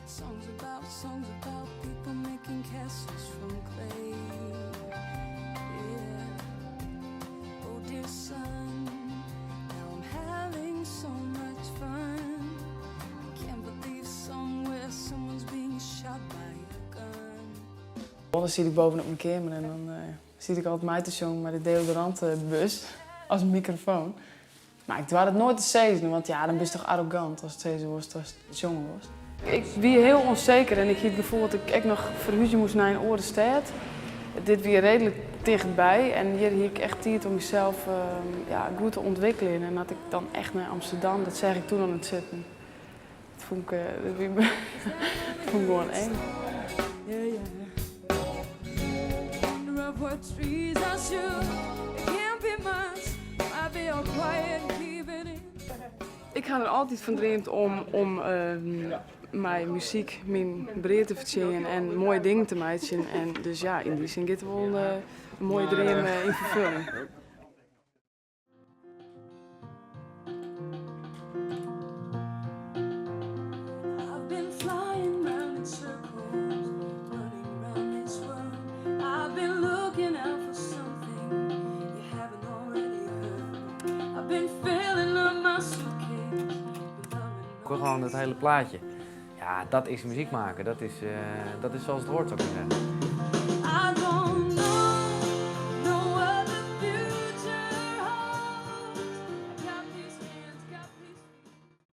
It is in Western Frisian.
Songs about, songs about people making castles from clay. Yeah. Oh dear son, now I'm having so much fun. I can't believe somewhere someone's being shot by a gun. Dan siet ik bovenop myn keamer en dan siet ik altyd mei te sjongen mei de deodorantbus as mikrofoan. Mar ik doar it noait te sizzen, want ja, dan bist toch arrogant ast sizze wolst datst sjonge wolst. Ik wie hiel ûnseker en ik hie it gefoel dat ik ek noch ferhúzje moast nei in oare stêd. Dit wie reedlik tichtby en hjir hie ik echt tiid om mysels ja, goed te ûntwikkeljen. En dat ik dan echt nei Amsterdam, dat seach ik doe noch net sitten. Dat fûn ik, dat wie, dat fûn ik gewoan eng. Yeah, yeah. Wonder of what trees I should. It can't be much. Might be all quiet and keep it in. Ik ha der altyd fan dreamd om mei muzyk myn brea te fertsjinjen en moaie dingen te meitsjen. En dus ja, yn dy sin giet der wol in moaie dream yn ferfulling. I've been flying round in circles, running round this world. I've been looking out for something you haven't already heard. I've been filling up my suitcase with love and Gewoon het hele plaatje. Ja, dat is muziek maken. Dat is zoals het hoort, zou ik maar zeggen. I don't